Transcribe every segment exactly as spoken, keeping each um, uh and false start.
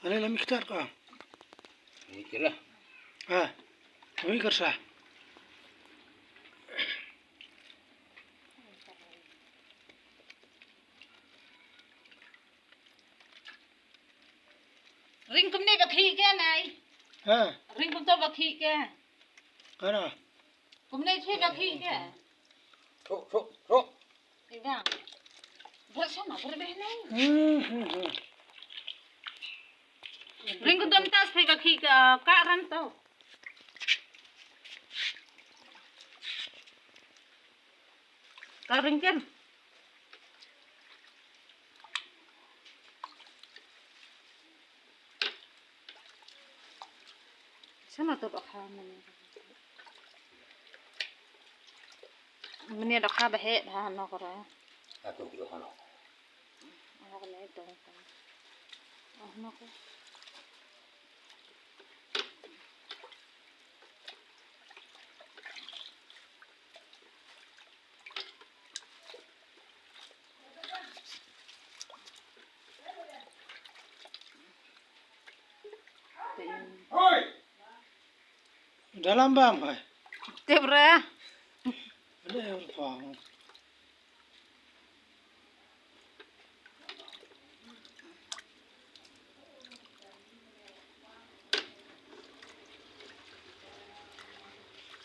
Lei la mi ktar ka. Ni kira. Ah. Mi kersa. Ring kumne ba khi ke nai. Ha. Ring kumto ba khi ke. Kana. Kumne khi ba khi ke. Thuk, thuk, thuk. Ibang. Bersama berbeh nai. Hmm, hmm, hmm. Ring kumto tas khi ba khi ke, ka ran to. Ka ring ken. Sama to ba kha mene. Mene da kha ba he da no kra. Aku kilo hano. Aku ne to. Ah, no ko. Dalam bam hai. Tip re. Ada yang faham.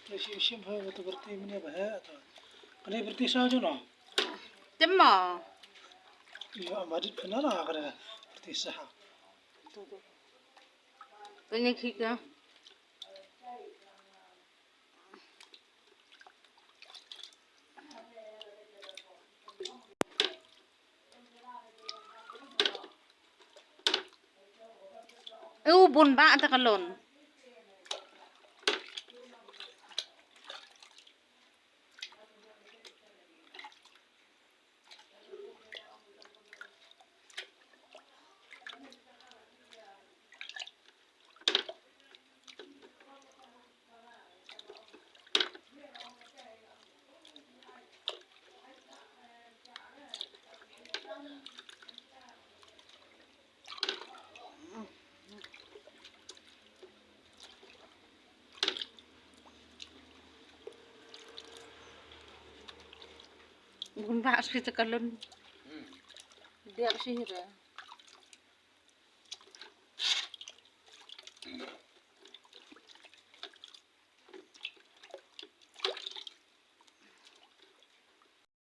Te shi shim ha, to berti mene ba ha to. Kane berti sa jo no. Tema. Iya, madit kena lah kena berti sa. Kena kita. U bun ba ta kalon. Gumba shi ta kalon. Dia shi hira.